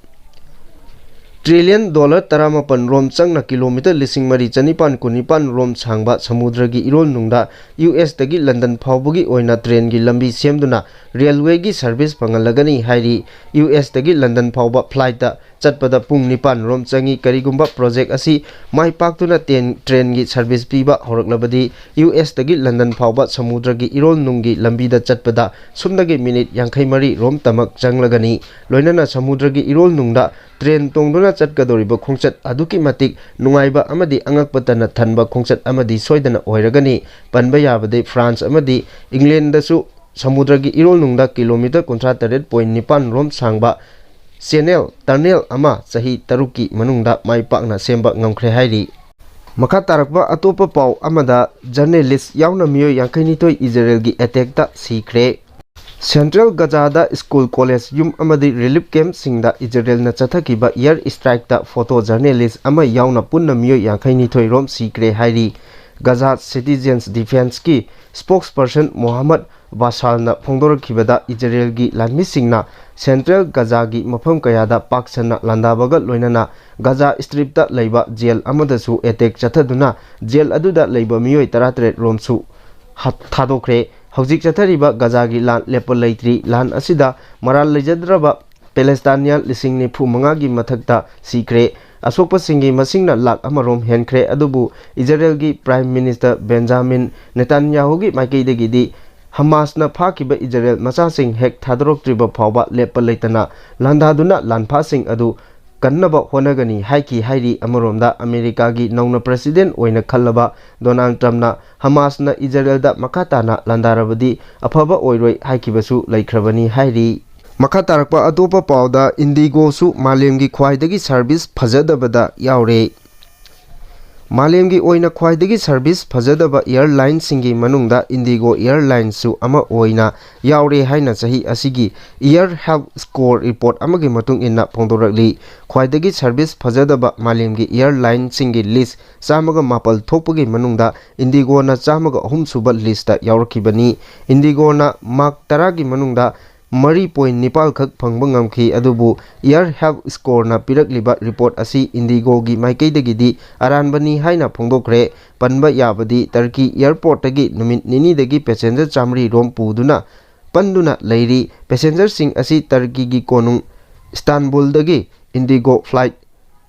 ꯇ꯭ꯔꯤꯂꯤꯌꯟ ꯗꯣꯂꯔ ꯇꯔꯥꯃꯥꯄꯟ ꯔꯣꯝ ꯆꯪꯅ ꯀꯤꯂꯣꯃꯤꯇꯔ ꯂꯤꯁꯤꯡ ꯃꯔꯤ ꯆꯅꯤꯄꯥꯟ ꯀꯨꯟꯅꯤꯄꯥꯟ ꯔꯣꯝ ꯁꯥꯡꯕ ꯁꯃꯨꯗ꯭ꯔꯒꯤ ꯏꯔꯣꯜ ꯅꯨꯡꯗ ꯌꯨ ꯑꯦꯁꯇꯒꯤ ꯂꯟꯗꯟ ꯐꯥꯎꯕꯒꯤ ꯑꯣꯏꯅ ꯇ꯭ꯔꯦꯟꯒꯤ ꯂꯝꯕꯤ ꯁꯦꯝꯗꯨꯅ ꯔꯦꯜꯋꯦꯒꯤ ꯁꯔꯚꯤꯁ ꯐꯪꯍꯜꯂꯒꯅꯤ ꯍꯥꯏꯔꯤ꯫ ꯌꯨ ꯑꯦꯁꯇꯒꯤ ꯂꯟꯗꯟ ꯐꯥꯎꯕ ꯐ꯭ꯂꯥꯏꯠꯇ ꯆꯠꯄꯗ ꯄꯨꯡ ꯅꯤꯄꯥꯟ ꯔꯣꯝ ꯆꯪꯏ꯫ ꯀꯔꯤꯒꯨꯝꯕ ꯄ꯭ꯔꯣꯖꯦꯛ ꯑꯁꯤ ꯃꯥꯏ ꯄꯥꯛꯇꯨꯅ ꯇꯦꯟ-, ꯇ꯭ꯔꯦꯟꯒꯤ ꯁꯔꯚꯤꯁ ꯄꯤꯕ ꯍꯧꯔꯛꯂꯕꯗꯤ, ꯌꯨ ꯑꯦꯁꯇꯒꯤ ꯂꯟꯗꯟ ꯐꯥꯎꯕ ꯁꯃꯨꯗ꯭ꯔꯒꯤ ꯏꯔꯣꯜ ꯅꯨꯡꯒꯤ ꯂꯝꯕꯤꯗ ꯆꯠꯄꯗ ꯁꯨꯞꯅꯒꯤ ꯃꯤꯅꯤꯠ ꯌꯥꯡꯈꯩ ꯃꯔꯤ ꯔꯣꯝꯇꯃꯛ ꯆꯪꯂꯒꯅꯤ꯫ ꯂꯣꯏꯅꯅ ꯁꯃꯨꯗ꯭ꯔꯒꯤ ꯏꯔꯣꯜ ꯅꯨꯡꯗ ꯇ꯭ꯔꯦꯟ ꯇꯣꯡꯗꯨꯅ ꯆꯠꯀꯗꯧꯔꯤꯕ ꯈꯣꯡꯆꯠ ꯑꯗꯨꯛꯀꯤ ꯃꯇꯤꯛ ꯅꯨꯡꯉꯥꯏꯕ ꯑꯃꯗꯤ ꯑꯉꯛꯄꯇꯅ ꯊꯟꯕ ꯈꯣꯡꯆꯠ ꯑꯃꯗꯤ ꯁꯣꯏꯗꯅ ꯑꯣꯏꯔꯒꯅꯤ꯫ ꯄꯟꯕ ꯌꯥꯕꯗꯤ, ꯐ꯭ꯔꯥꯟꯁ ꯑꯃꯗꯤ ꯏꯪꯂꯦꯟꯗꯁꯨ ꯁꯃꯨꯗ꯭ꯔꯒꯤ ꯏꯔꯣꯜ ꯅꯨꯡꯗ ꯀꯤꯂꯣꯃꯤꯇꯔ ꯀꯨꯟꯊ꯭ꯔꯥ ꯇꯔꯦꯠ ꯄꯣꯏꯟ ꯅꯤꯄꯥꯟ ꯔꯣꯝ ꯁꯥꯡꯕ ꯆꯦꯅꯦꯜ, ꯇꯅꯦꯜ ꯑꯃ ꯆꯍꯤ ꯇꯔꯨꯛꯀꯤ ꯃꯅꯨꯡꯗ ꯃꯥꯏ ꯄꯥꯛꯅ ꯁꯦꯝꯕ ꯉꯝꯈ꯭ꯔꯦ ꯍꯥꯏꯔꯤ꯫ ꯃꯈꯥ ꯇꯥꯔꯛꯄ ꯑꯇꯣꯞꯄ ꯄꯥꯎ ꯑꯃꯗ, ꯖꯔꯅꯦꯂꯤꯁ ꯌꯥꯎꯅ ꯃꯤꯑꯣꯏ ꯌꯥꯡꯈꯩꯅꯤꯊꯣꯏ ꯏꯖꯔꯦꯜꯒꯤ ꯑꯦꯇꯦꯛꯇ ꯁꯤꯈ꯭ꯔꯦ꯫ ꯁꯦꯟꯇ꯭ꯔꯦꯜ ꯒꯖꯥꯗ ꯁ꯭ꯀꯨꯜ, ꯀꯣꯂꯦꯖ, ꯌꯨꯝ ꯑꯃꯗꯤ ꯔꯤꯂꯤꯐ ꯀꯦꯝꯞꯁꯤꯡꯗ ꯏꯖꯔꯦꯜꯅ ꯆꯠꯊꯈꯤꯕ ꯏꯌꯔ ꯁ꯭ꯇ꯭ꯔꯥꯏꯛꯇ ꯐꯣꯇꯣ ꯖꯔꯅꯦꯂꯤꯁ ꯑꯃ ꯌꯥꯎꯅ ꯄꯨꯟꯅ ꯃꯤꯑꯣꯏ ꯌꯥꯡꯈꯩꯅꯤꯊꯣꯏ ꯔꯣꯝ ꯁꯤꯈ꯭ꯔꯦ ꯍꯥꯏꯔꯤ꯫ ꯒꯖꯥ ꯁꯤꯇꯤꯖꯦꯟꯁ ꯗꯤꯐꯦꯟꯁꯀꯤ ꯁ꯭ꯄꯣꯛꯁꯄꯔꯁꯟ ꯃꯣꯍꯝꯃꯗ ꯕꯥꯁꯥꯜꯅ ꯐꯣꯡꯗꯣꯔꯛꯈꯤꯕꯗ, ꯏꯖꯔꯦꯜꯒꯤ ꯂꯥꯟꯃꯤꯁꯤꯡꯅ ꯁꯦꯟꯇ꯭ꯔꯦꯜ ꯒꯖꯥꯒꯤ ꯃꯐꯝ ꯀꯌꯥꯗ ꯄꯥꯛ ꯁꯟꯅ ꯂꯥꯟꯗꯥꯕꯒ ꯂꯣꯏꯅꯅ ꯒꯖꯥ ꯁ꯭ꯇ꯭ꯔꯤꯞꯇ ꯂꯩꯕ ꯖꯦꯜ ꯑꯃꯗꯁꯨ ꯑꯦꯇꯦꯛ ꯆꯠꯊꯗꯨꯅ ꯖꯦꯜ ꯑꯗꯨꯗ ꯂꯩꯕ ꯃꯤꯑꯣꯏ ꯇꯔꯥꯇꯔꯦꯠ ꯔꯣꯝꯁꯨ ꯍꯥꯠ-, ꯊꯥꯗꯣꯛꯈ꯭ꯔꯦ꯫ ꯍꯧꯖꯤꯛ ꯆꯠꯊꯔꯤꯕ ꯒꯖꯥꯒꯤ ꯂꯥꯟ ꯂꯦꯞꯄ ꯂꯩꯇ꯭ꯔꯤ꯫ ꯂꯥꯟ ꯑꯁꯤꯗ ꯃꯔꯥꯜ ꯂꯩꯖꯗ꯭ꯔꯕ ꯄꯦꯂꯦꯁꯇꯥꯅꯤꯌꯥꯟ ꯂꯤꯁꯤꯡ ꯅꯤꯐꯨ ꯃꯉꯥꯒꯤ ꯃꯊꯛꯇ ꯁꯤꯈ꯭ꯔꯦ꯫ ꯑꯁꯣꯛꯄꯁꯤꯡꯒꯤ ꯃꯁꯤꯡꯅ ꯂꯥꯈ ꯑꯃꯔꯣꯝ ꯍꯦꯟꯈ꯭ꯔꯦ꯫ ꯑꯗꯨꯕꯨ ꯏꯖꯔꯦꯜꯒꯤ ꯄ꯭ꯔꯥꯏꯝ ꯃꯤꯅꯤꯁꯇꯔ ꯕꯦꯟꯖꯥꯃꯤꯟ ꯅꯦꯇꯥꯟꯌꯥꯍꯨꯒꯤ ꯃꯥꯏꯀꯩꯗꯒꯤꯗꯤ ꯍꯃꯥꯁꯅ ꯐꯥꯈꯤꯕ ꯏꯖꯔꯦꯜ ꯃꯆꯥꯁꯤꯡ ꯍꯦꯛ ꯊꯥꯗꯣꯔꯛꯇ꯭ꯔꯤꯕ ꯐꯥꯎꯕ ꯂꯦꯞꯄ ꯂꯩꯇꯅ ꯂꯥꯟꯗꯥꯗꯨꯅ ꯂꯥꯟꯐꯥꯁꯤꯡ ꯑꯗꯨ ꯀꯟꯅꯕ ꯍꯣꯠꯅꯒꯅꯤ ꯍꯥꯏꯈꯤ ꯍꯥꯏꯔꯤ꯫ ꯑꯃꯔꯣꯝꯗ, ꯑꯃꯦꯔꯤꯀꯥꯒꯤ ꯅꯧꯅ ꯄ꯭ꯔꯦꯁꯤꯗꯦꯟꯠ ꯑꯣꯏꯅ ꯈꯜꯂꯕ ꯗꯣꯅꯥꯜꯗ ꯇ꯭ꯔꯝꯞꯅ ꯍꯃꯥꯁꯅ ꯏꯖꯔꯦꯜꯗ ꯃꯈꯥ ꯇꯥꯅ ꯂꯥꯟꯗꯥꯔꯕꯗꯤ ꯑꯐꯕ ꯑꯣꯏꯔꯣꯏ ꯍꯥꯏꯈꯤꯕꯁꯨ ꯂꯩꯈ꯭ꯔꯕꯅꯤ ꯍꯥꯏꯔꯤ꯫ ꯃꯈꯥ ꯇꯥꯔꯛꯄ ꯑꯇꯣꯞꯄ ꯄꯥꯎꯗ, ꯏꯟꯗꯤꯒꯣꯁꯨ ꯃꯥꯂꯦꯝꯒꯤ ꯈ꯭ꯋꯥꯏꯗꯒꯤ ꯁꯔꯚꯤꯁ ꯐꯖꯗꯕꯗ ꯌꯥꯎꯔꯦ꯫ ꯃꯥꯂꯦꯝꯒꯤ ꯑꯣꯏꯅ ꯈ꯭ꯋꯥꯏꯗꯒꯤ ꯁꯔꯚꯤꯁ ꯐꯖꯗꯕ ꯑꯦꯌꯔꯂꯥꯏꯟꯁꯤꯡꯒꯤ ꯃꯅꯨꯡꯗ ꯏꯟꯗꯤꯒꯣ ꯑꯦꯌꯔꯂꯥꯏꯟꯁꯁꯨ ꯑꯃ ꯑꯣꯏꯅ ꯌꯥꯎꯔꯦ ꯍꯥꯏꯅ ꯆꯍꯤ ꯑꯁꯤꯒꯤ ꯏꯌꯔ ꯍꯦꯜꯊ ꯁ꯭ꯀꯣꯔ ꯔꯤꯄꯣꯔꯠ ꯑꯃꯒꯤ ꯃꯇꯨꯡ ꯏꯟꯅ ꯐꯣꯡꯗꯣꯔꯛꯂꯤ꯫ ꯈ꯭ꯋꯥꯏꯗꯒꯤ ꯁꯔꯚꯤꯁ ꯐꯖꯗꯕ ꯃꯥꯂꯦꯝꯒꯤ ꯑꯦꯌꯔꯂꯥꯏꯟꯁꯤꯡꯒꯤ ꯂꯤꯁ ꯆꯥꯝꯃꯒ ꯃꯥꯄꯜ ꯊꯣꯛꯄꯒꯤ ꯃꯅꯨꯡꯗ ꯏꯟꯗꯤꯒꯣꯅ ꯆꯥꯝꯃꯒ ꯑꯍꯨꯝ ꯁꯨꯕ ꯂꯤꯁꯇ ꯌꯥꯎꯔꯛꯈꯤꯕꯅꯤ꯫ ꯏꯟꯗꯤꯒꯣꯅ ꯃꯥꯔꯛ ꯇꯔꯥꯒꯤ ꯃꯅꯨꯡꯗ ꯃꯔꯤ ꯄꯣꯏꯟ ꯅꯤꯄꯥꯜ ꯈꯛ ꯐꯪꯕ ꯉꯝꯈꯤ꯫ ꯑꯗꯨꯕꯨ ꯏꯌꯔ ꯍꯦꯜꯊ ꯁ꯭ꯀꯣꯔꯅ ꯄꯤꯔꯛꯂꯤꯕ ꯔꯤꯄꯣꯔꯠ ꯑꯁꯤ ꯏꯟꯗꯤꯒꯣꯒꯤ ꯃꯥꯏꯀꯩꯗꯒꯤꯗꯤ ꯑꯔꯥꯟꯕꯅꯤ ꯍꯥꯏꯅ ꯐꯣꯡꯗꯣꯛꯈ꯭ꯔꯦ꯫ ꯄꯟꯕ ꯌꯥꯕꯗꯤ, ꯇꯔꯀꯤ ꯑꯦꯌꯔꯄꯣꯔꯠꯇꯒꯤ ꯅꯨꯃꯤꯠ ꯅꯤꯅꯤꯗꯒꯤ ꯄꯦꯁꯦꯟꯖꯔ ꯆꯥꯃꯔꯤ ꯔꯣꯝ ꯄꯨꯗꯨꯅ ꯄꯟꯗꯨꯅ ꯂꯩꯔꯤ꯫ ꯄꯦꯁꯦꯟꯖꯔꯁꯤꯡ ꯑꯁꯤ ꯇꯔꯀꯤꯒꯤ ꯀꯣꯅꯨꯡ ꯏꯁꯇꯥꯟꯕꯨꯜꯗꯒꯤ IndiGo flight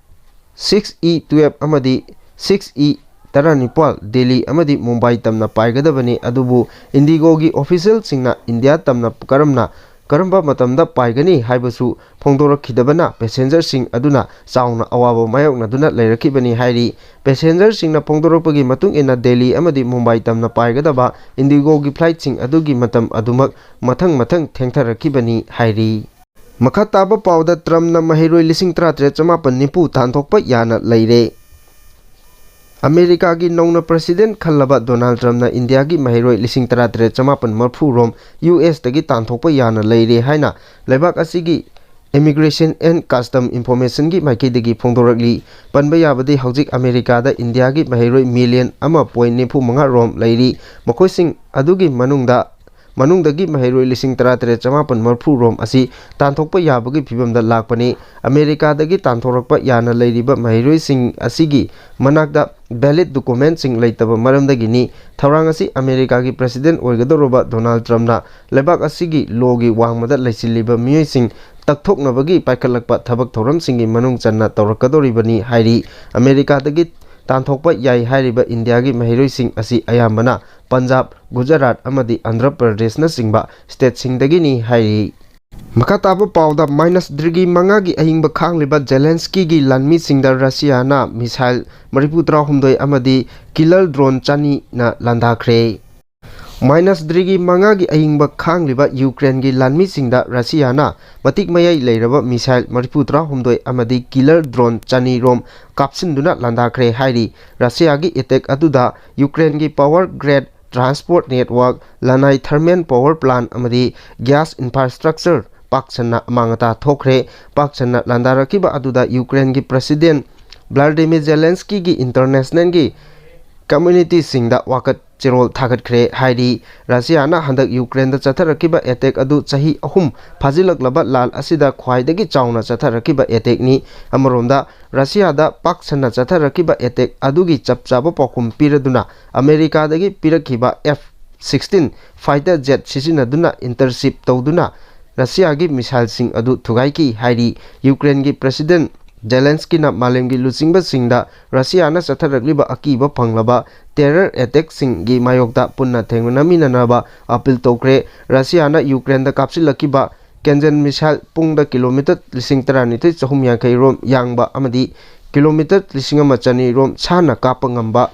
six E twelve ꯑꯃꯗꯤ six E ꯇꯔꯥꯅꯤꯄꯥꯜ ꯗꯦꯜꯂꯤ ꯑꯃꯗꯤ ꯃꯨꯝꯕꯥꯏ ꯇꯝꯅ ꯄꯥꯏꯒꯗꯕꯅꯤ꯫ ꯑꯗꯨꯕꯨ IndiGoꯒꯤ officialꯁꯤꯡꯅ ꯏꯟꯗꯤꯌꯥ ꯇꯝꯅ ꯀꯔꯝꯅ, ꯀꯔꯝꯕ ꯃꯇꯝꯗ ꯄꯥꯏꯒꯅꯤ ꯍꯥꯏꯕꯁꯨ ꯐꯣꯡꯗꯣꯔꯛꯈꯤꯗꯕꯅ passengerꯁꯤꯡ ꯑꯗꯨꯅ ꯆꯥꯎꯅ ꯑꯋꯥꯕ ꯃꯥꯌꯣꯛꯅꯗꯨꯅ ꯂꯩꯔꯛꯈꯤꯕꯅꯤ ꯍꯥꯏꯔꯤ꯫ Passengerꯁꯤꯡꯅ ꯐꯣꯡꯗꯣꯔꯛꯄꯒꯤ ꯃꯇꯨꯡ ꯏꯟꯅ ꯗꯦꯜꯂꯤ ꯑꯃꯗꯤ ꯃꯨꯝꯕꯥꯏ ꯇꯝꯅ ꯄꯥꯏꯒꯗꯕ IndiGoꯒꯤ flightꯁꯤꯡ ꯑꯗꯨꯒꯤ ꯃꯇꯝ ꯑꯗꯨꯃꯛ ꯃꯊꯪ ꯃꯊꯪ ꯊꯦꯡꯊꯔꯛꯈꯤꯕꯅꯤ ꯍꯥꯏꯔꯤ꯫ ꯃꯈꯥ ꯇꯥꯕ ꯄꯥꯎꯗ ꯇ꯭ꯔꯝꯞꯅ ꯃꯍꯩꯔꯣꯏ ꯂꯤꯁꯤꯡ ꯇꯔꯥꯇꯔꯦꯠ ꯆꯃꯥꯄꯟ ꯅꯤꯐꯨ ꯇꯥꯟꯊꯣꯛꯄ ꯌꯥꯅ ꯂꯩꯔꯦ꯫ ꯑꯃꯦꯔꯤꯀꯥꯒꯤ ꯅꯧꯅ president ꯈꯜꯂꯕ ꯗꯣꯅꯥꯜꯗ ꯇ꯭ꯔꯝꯞꯅ ꯏꯟꯗꯤꯌꯥꯒꯤ ꯃꯍꯩꯔꯣꯏ ꯂꯤꯁꯤꯡ ꯇꯔꯥꯇꯔꯦꯠ ꯆꯃꯥꯄꯟ ꯃꯔꯐꯨ ꯔꯣꯝ ꯌꯨ ꯑꯦꯁꯇꯒꯤ ꯇꯥꯟꯊꯣꯛꯄ ꯌꯥꯅ ꯂꯩꯔꯦ ꯍꯥꯏꯅ ꯂꯩꯕꯥꯛ ꯑꯁꯤꯒꯤ Immigration and Custom Informationꯒꯤ ꯃꯥꯏꯀꯩꯗꯒꯤ ꯐꯣꯡꯗꯣꯔꯛꯂꯤ꯫ ꯄꯟꯕ ꯌꯥꯕꯗꯤ ꯍꯧꯖꯤꯛ ꯑꯃꯦꯔꯤꯀꯥꯗ ꯏꯟꯗꯤꯌꯥꯒꯤ ꯃꯍꯩꯔꯣꯏ million ꯑꯃ point ꯅꯤꯐꯨ ꯃꯉꯥ ꯔꯣꯝ ꯂꯩꯔꯤ꯫ ꯃꯈꯣꯏꯁꯤꯡ ꯑꯗꯨꯒꯤ ꯃꯅꯨꯡꯗ, ꯃꯅꯨꯡꯗꯒꯤ ꯃꯍꯩꯔꯣꯏ ꯂꯤꯁꯤꯡ ꯇꯔꯥꯇꯔꯦꯠ ꯆꯃꯥꯄꯟ ꯃꯔꯐꯨ ꯔꯣꯝ ꯑꯁꯤ ꯇꯥꯟꯊꯣꯛꯄ ꯌꯥꯕꯒꯤ ꯐꯤꯕꯝꯗ ꯂꯥꯛꯄꯅꯤ꯫ ꯑꯃꯦꯔꯤꯀꯥꯗꯒꯤ ꯇꯥꯟꯊꯣꯔꯛꯄ ꯌꯥꯅ ꯂꯩꯔꯤꯕ ꯃꯍꯩꯔꯣꯏꯁꯤꯡ ꯑꯁꯤꯒꯤ ꯃꯅꯥꯛꯇ valid documentꯁꯤꯡ ꯂꯩꯇꯕ ꯃꯔꯝꯗꯒꯤꯅꯤ꯫ ꯊꯧꯔꯥꯡ ꯑꯁꯤ ꯑꯃꯦꯔꯤꯀꯥꯒꯤ president ꯑꯣꯏꯒꯗꯧꯔꯕ ꯗꯣꯅꯥꯜꯗ ꯇ꯭ꯔꯝꯞꯅ ꯂꯩꯕꯥꯛ ꯑꯁꯤꯒꯤ lawꯒꯤ ꯋꯥꯡꯃꯗ ꯂꯩꯁꯤꯜꯂꯤꯕ ꯃꯤꯑꯣꯏꯁꯤꯡ ꯇꯛꯊꯣꯛꯅꯕꯒꯤ ꯄꯥꯏꯈꯠꯂꯛꯄ ꯊꯕꯛ ꯊꯧꯔꯝꯁꯤꯡꯒꯤ ꯃꯅꯨꯡ ꯆꯟꯅ ꯇꯧꯔꯛꯀꯗꯧꯔꯤꯕꯅꯤ ꯍꯥꯏꯔꯤ꯫ ꯑꯃꯦꯔꯤꯀꯥꯗꯒꯤ ꯇꯥꯟꯊꯣꯛꯄ ꯌꯥꯏ ꯍꯥꯏꯔꯤꯕ ꯏꯟꯗꯤꯌꯥꯒꯤ ꯃꯍꯩꯔꯣꯏꯁꯤꯡ ꯑꯁꯤ ꯑꯌꯥꯝꯕꯅ ꯄꯟꯖꯥꯕ, ꯒꯨꯖꯔꯥꯠ ꯑꯃꯗꯤ ꯑꯟꯙ꯭ꯔ ꯄ꯭ꯔꯗꯦꯁꯅꯆꯤꯡꯕ stateꯁꯤꯡꯗꯒꯤꯅꯤ ꯍꯥꯏꯔꯤ꯫ ꯃꯈꯥ ꯇꯥꯕ ꯄꯥꯎꯗ, minus degree ꯃꯉꯥꯒꯤ ꯑꯏꯪꯕ ꯈꯥꯡꯂꯤꯕ ꯖꯦꯂꯦꯟꯁꯀꯤꯒꯤ ꯂꯥꯟꯃꯤꯁꯤꯡꯗ ꯔꯁꯤꯌꯥꯅ missile ꯃꯔꯤꯐꯨ ꯇꯔꯥꯍꯨꯝꯗꯣꯏ ꯑꯃꯗꯤ killer drone ꯆꯅꯤꯅ ꯂꯥꯟꯗꯥꯈ꯭ꯔꯦ꯫ Minus degree ꯃꯉꯥꯒꯤ ꯑꯏꯪꯕ ꯈꯥꯡꯂꯤꯕ ꯌꯨꯀ꯭ꯔꯦꯟꯒꯤ ꯂꯥꯟꯃꯤꯁꯤꯡꯗ ꯔꯁꯤꯌꯥꯅ ꯃꯇꯤꯛ ꯃꯌꯥꯏ ꯂꯩꯔꯕ missile ꯃꯔꯤꯐꯨ ꯇꯔꯥꯍꯨꯝꯗꯣꯏ ꯑꯃꯗꯤ killer drone ꯆꯅꯤ ꯔꯣꯝ ꯀꯥꯞꯁꯤꯟꯗꯨꯅ ꯂꯥꯟꯗꯥꯈ꯭ꯔꯦ ꯍꯥꯏꯔꯤ꯫ ꯔꯁꯤꯌꯥꯒꯤ attack ꯑꯗꯨꯗ ꯌꯨꯀ꯭ꯔꯦꯟꯒꯤ power grid, transport network, ꯂꯅꯥꯏ thermal power plant ꯑꯃꯗꯤ gas infrastructure ꯄꯥꯛ ꯁꯟꯅ ꯑꯃꯥꯡ ꯑꯇꯥ ꯊꯣꯛꯈ꯭ꯔꯦ꯫ ꯄꯥꯛ ꯁꯟꯅ ꯂꯥꯟꯗꯥꯔꯛꯈꯤꯕ ꯑꯗꯨꯗ ꯌꯨꯀ꯭ꯔꯦꯟꯒꯤ president ꯚ꯭ꯂꯥꯗꯤꯃꯤꯔ ꯖꯦꯂꯦꯟꯁꯀꯤꯒꯤ internationalꯒꯤ communityꯁꯤꯡꯗ ꯋꯥꯀꯠ ꯆꯦꯔꯣꯜ ꯊꯥꯒꯠꯈ꯭ꯔꯦ ꯍꯥꯏꯔꯤ꯫ ꯔꯁꯤꯌꯥꯅ ꯍꯟꯗꯛ ꯌꯨꯀ꯭ꯔꯦꯟꯗ ꯆꯠꯊꯔꯛꯈꯤꯕ attack ꯑꯗꯨ ꯆꯍꯤ ꯑꯍꯨꯝ ꯐꯥꯖꯤꯜꯂꯛꯂꯕ ꯂꯥꯟ ꯑꯁꯤꯗ ꯈ꯭ꯋꯥꯏꯗꯒꯤ ꯆꯥꯎꯅ ꯆꯠꯊꯔꯛꯈꯤꯕ attackꯅꯤ꯫ ꯑꯃꯔꯣꯝꯗ, ꯔꯁꯤꯌꯥꯗ ꯄꯥꯛ ꯁꯟꯅ ꯆꯠꯊꯔꯛꯈꯤꯕ attack ꯑꯗꯨꯒꯤ ꯆꯞ ꯆꯥꯕ ꯄꯥꯎꯈꯨꯝ ꯄꯤꯔꯗꯨꯅ ꯑꯃꯦꯔꯤꯀꯥꯗꯒꯤ ꯄꯤꯔꯛꯈꯤꯕ F sixteen fighter jet ꯁꯤꯖꯤꯟꯅꯗꯨꯅ intercept ꯇꯧꯗꯨꯅ ꯔꯁꯤꯌꯥꯒꯤ ꯃꯤꯁꯥꯏꯜꯁꯤꯡ ꯑꯗꯨ ꯊꯨꯒꯥꯏꯈꯤ ꯍꯥꯏꯔꯤ꯫ ꯌꯨꯀ꯭ꯔꯦꯟꯒꯤ ꯄ꯭ꯔꯦꯁꯤꯗꯦꯟꯠ ꯖꯦꯂꯦꯟꯁꯀꯤꯅ ꯃꯥꯂꯦꯝꯒꯤ ꯂꯨꯆꯤꯡꯕꯁꯤꯡꯗ ꯔꯁꯤꯌꯥꯅ ꯆꯠꯊꯔꯛꯂꯤꯕ ꯑꯀꯤꯕ ꯐꯪꯂꯕ ꯇꯦꯔꯔ ꯑꯦꯇꯦꯛꯁꯤꯡꯒꯤ ꯃꯥꯌꯣꯛꯇ ꯄꯨꯟꯅ ꯊꯦꯡꯅꯃꯤꯟꯅꯅꯕ ꯑꯄꯤꯜ ꯇꯧꯈ꯭ꯔꯦ꯫ ꯔꯁꯤꯌꯥꯅ ꯌꯨꯀ꯭ꯔꯦꯟꯗ ꯀꯥꯞꯁꯤꯜꯂꯛꯈꯤꯕ ꯀꯦꯟꯖꯟ ꯃꯤꯁꯥꯏꯜ ꯄꯨꯡꯗ ꯀꯤꯂꯣꯃꯤꯇꯔ ꯂꯤꯁꯤꯡ ꯇꯔꯥꯅꯤꯊꯣꯏ ꯆꯍꯨꯝ ꯌꯥꯡꯈꯩ ꯔꯣꯝ ꯌꯥꯡꯕ ꯑꯃꯗꯤ ꯀꯤꯂꯣꯃꯤꯇꯔ ꯂꯤꯁꯤꯡ ꯑꯃ ꯆꯅꯤ ꯔꯣꯝ ꯁꯥꯟꯅ ꯀꯥꯞꯄ ꯉꯝꯕ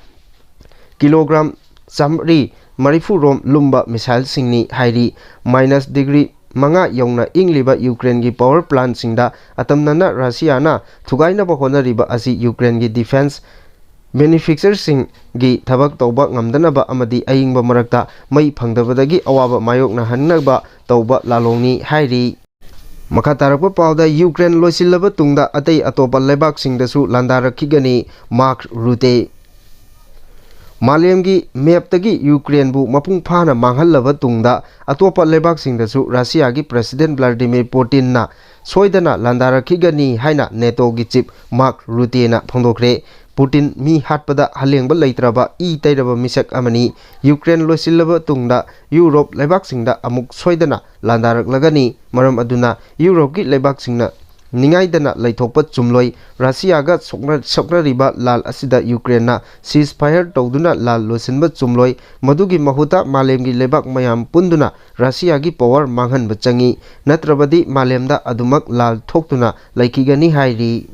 ꯀꯤꯂꯣꯒ꯭ꯔꯥꯝ ꯆꯥꯃꯔꯤ ꯃꯔꯤꯐꯨ ꯔꯣꯝ ꯂꯨꯝꯕ ꯃꯤꯁꯥꯏꯜꯁꯤꯡꯅꯤ ꯍꯥꯏꯔꯤ꯫ ꯃꯥꯏꯅꯁ ꯗꯤꯒ꯭ꯔꯤ ꯃꯉꯥ ꯌꯧꯅ ꯏꯪꯂꯤꯕ ꯌꯨꯀ꯭ꯔꯦꯟꯒꯤ ꯄꯥꯋꯔ ꯄ꯭ꯂꯥꯟꯁꯤꯡꯗ ꯑꯇꯝꯅꯅ ꯔꯁꯤꯌꯥꯅ ꯊꯨꯒꯥꯏꯅꯕ ꯍꯣꯠꯅꯔꯤꯕ ꯑꯁꯤ ꯌꯨꯀ꯭ꯔꯦꯟꯒꯤ ꯗꯤꯐꯦꯟꯁ ꯃꯦꯅꯨꯐꯦꯛꯆꯔꯁꯤꯡꯒꯤ ꯊꯕꯛ ꯇꯧꯕ ꯉꯝꯗꯅꯕ ꯑꯃꯗꯤ ꯑꯏꯪꯕ ꯃꯔꯛꯇ ꯃꯩ ꯐꯪꯗꯕꯗꯒꯤ ꯑꯋꯥꯕ ꯃꯥꯌꯣꯛꯅꯍꯟꯅꯕ ꯇꯧꯕ ꯂꯥꯂꯣꯡꯅꯤ ꯍꯥꯏꯔꯤ꯫ ꯃꯈꯥ ꯇꯥꯔꯛꯄ ꯄꯥꯎꯗ, ꯌꯨꯀ꯭ꯔꯦꯟ ꯂꯣꯏꯁꯤꯜꯂꯕ ꯇꯨꯡꯗ ꯑꯇꯩ ꯑꯇꯣꯞꯄ ꯂꯩꯕꯥꯛꯁꯤꯡꯗꯁꯨ ꯂꯥꯟꯗꯥꯔꯛꯈꯤꯒꯅꯤ, ꯃꯥꯔꯛ ꯔꯨꯇꯦ꯫ ꯃꯥꯂꯦꯝꯒꯤ ꯃꯦꯞꯇꯒꯤ ꯌꯨꯀ꯭ꯔꯦꯟꯕꯨ ꯃꯄꯨꯡ ꯐꯥꯅ ꯃꯥꯡꯍꯜꯂꯕ ꯇꯨꯡꯗ ꯑꯇꯣꯞꯄ ꯂꯩꯕꯥꯛꯁꯤꯡꯗꯁꯨ ꯔꯁꯤꯌꯥꯒꯤ ꯄ꯭ꯔꯦꯁꯤꯗꯦꯟꯠ ꯚ꯭ꯂꯥꯗꯤꯃꯤꯔ ꯄꯨꯇꯤꯟꯅ ꯁꯣꯏꯗꯅ ꯂꯥꯟꯗꯥꯔꯛꯈꯤꯒꯅꯤ ꯍꯥꯏꯅ ꯅꯦꯇꯣꯒꯤ ꯆꯤꯐ ꯃꯥꯔꯛ ꯔꯨꯇꯦꯅ ꯐꯣꯡꯗꯣꯛꯈ꯭ꯔꯦ꯫ ꯄꯨꯇꯤꯟ ꯃꯤ ꯍꯥꯠꯄꯗ ꯍꯂꯦꯡꯕ ꯂꯩꯇ꯭ꯔꯕ ꯏ ꯇꯩꯔꯕ ꯃꯤꯁꯛ ꯑꯃꯅꯤ꯫ ꯌꯨꯀ꯭ꯔꯦꯟ ꯂꯣꯏꯁꯤꯜꯂꯕ ꯇꯨꯡꯗ ꯌꯨꯔꯣꯞ ꯂꯩꯕꯥꯛꯁꯤꯡꯗ ꯑꯃꯨꯛ ꯁꯣꯏꯗꯅ ꯂꯥꯟꯗꯥꯔꯛꯂꯒꯅꯤ꯫ ꯃꯔꯝ ꯑꯗꯨꯅ ꯌꯨꯔꯣꯞꯀꯤ ꯂꯩꯕꯥꯛꯁꯤꯡꯅ ꯅꯤꯡꯉꯥꯏꯗꯅ ꯂꯩꯊꯣꯛꯄ ꯆꯨꯝꯂꯣꯏ꯫ ꯔꯁꯤꯌꯥꯒ ꯁꯣꯛꯅ-, ꯁꯣꯛꯅꯔꯤꯕ ꯂꯥꯜ ꯑꯁꯤꯗ ꯌꯨꯀ꯭ꯔꯦꯟꯅ ceasefire ꯇꯧꯗꯨꯅ ꯂꯥꯜ ꯂꯣꯏꯁꯤꯟꯕ ꯆꯨꯝꯂꯣꯏ꯫ ꯃꯗꯨꯒꯤ ꯃꯍꯨꯠꯇ ꯃꯥꯂꯦꯝꯒꯤ ꯂꯩꯕꯥꯛ ꯃꯌꯥꯝ ꯄꯨꯟꯗꯨꯅ ꯔꯁꯤꯌꯥꯒꯤ ꯄꯥꯋꯔ ꯃꯥꯡꯍꯟꯕ ꯆꯪꯏ꯫ ꯅꯠꯇ꯭ꯔꯕꯗꯤ ꯃꯥꯂꯦꯝꯗ ꯑꯗꯨꯃꯛ ꯂꯥꯜ ꯊꯣꯛꯇꯨꯅ ꯂꯩꯈꯤꯒꯅꯤ ꯍꯥꯏꯔꯤ꯫